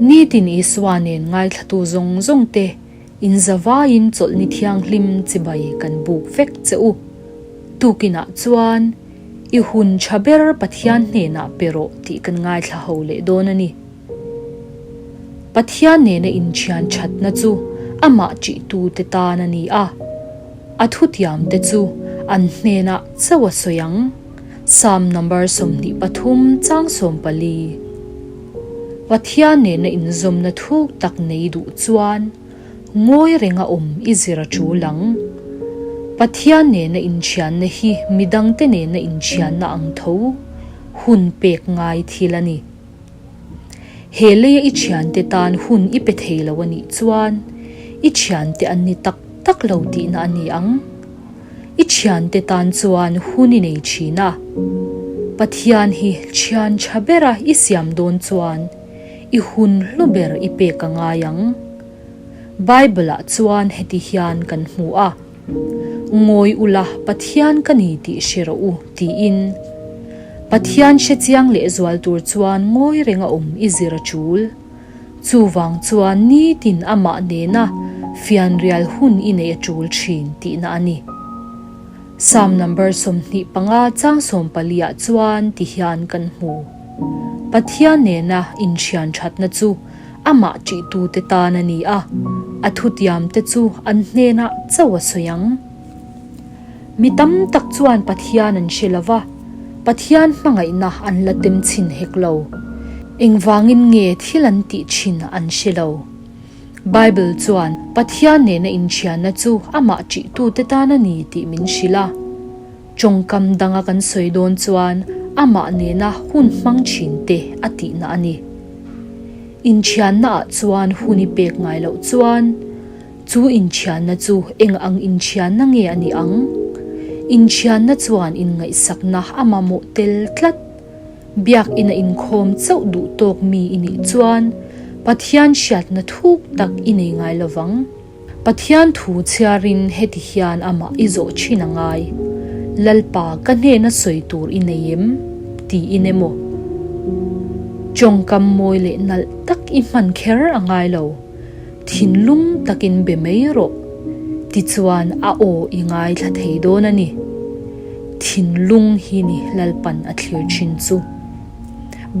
Nitin Isua nen ngaithlatu zawng zawng te inzavaiin chawlhni thianghlim chibai kan buk vek che u. Tukinah chuan i hun tha ber Pathian hnenah pe rawh tih kan ngaithla ho leh dawn a ni. Pathian nena inthian thatna chu amah ṭihtute tan a ni a, a thutiamte chu an hnenah chauh a sawi ang. Psalm number 23 chang 14. Pathian nena inzawmna thuk tak nei duh chuan ngawi renga awm i zir a ṭul ang. Pathian nena inthianna hi midangte nena inthianna ang tho hun pek ngai thil a ni. He leia i thiante tan hun i pe thei lo a nih chuan i thiante an ni tak tak lo tihna a ni ang. I thiante tan chuan hun i nei thin a. Pathian hi thian tha bera i siam dawn chuan i hun hlu ber i pek a ngai ang. Bible-ah chuan heti hian kan hmu a. Ngawi ula Pathian ka ni tih hre rawh u, tiin. Pathian hre chiang lehzual tur chuan ngawi renga awm i zir a tul. Chuvang chuan nitin amah nena fianrial hun i neih a tul thin tihna a ni. Psalm number 25 chang 14 ah chuan ti hian kan hmu. Pathian nena inthian thatna chu Amah ṭihtute tan a ni a, a thutiamte chu an hnenah chauh a sawi ang. Mi tam tak chuan Pathian an hre lo va, Pathian hmangaihna an la tem chhin hek lo. Engvangin nge thil an tih thin an hre lo. Bible chuan Pathian nena inthianna chu amah ṭihtute tan a ni tih min hrilh a. Tawngkam danga kan sawi dawn chuan amah nena hun hmang thin te a tihna a ni. Inthianna ah chuan hun i pek ngai loh chuan chu inthianna chu eng ang inthianna nge a nih ang? Inthianna chuan inngaihsakna a mamawh tel tlat. Biakina inkhawm chauh duh tawk mi i nih chuan Pathian hriatna thuk tak i nei ngai lovang. Pathian thu chhiarin heti hian amah i zawh thin a ngai, Lalpa ka hnena sawi tur i nei em? tiin emaw. Tawngkam mawi leh nalh tak i hman kher a ngai lo, thinlung takin be mai rawh, tichuan a aw i ngaithla thei dawn a ni. Thinlung hi ni Lalpan a thlir thin chu.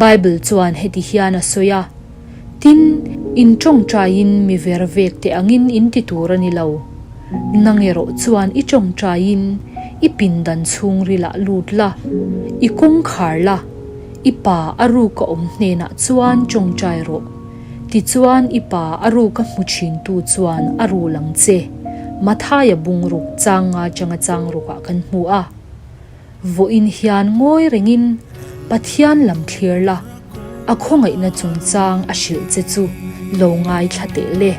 Bible chuan heti hian a sawi a. Tin, in tawngtaiin mi ver vek teh angin in ti tur a ni lo. Nang erawh chuan i tawngtaiin i pindan chhungrilah lut la, i kawngkhar la, i pa a ruk a awm hnenah chuan tawngtai rawh. Tichuan i pa a ruk a hmu thintu chuan a rul ang che. Mathaia bungruk chang nga changa chang rukah kan hmu a. Vawiin hian ngawi rengin Pathian lam thlir la, a khawngaihna chungchang a hrilh che chu lo ngaithla teh le.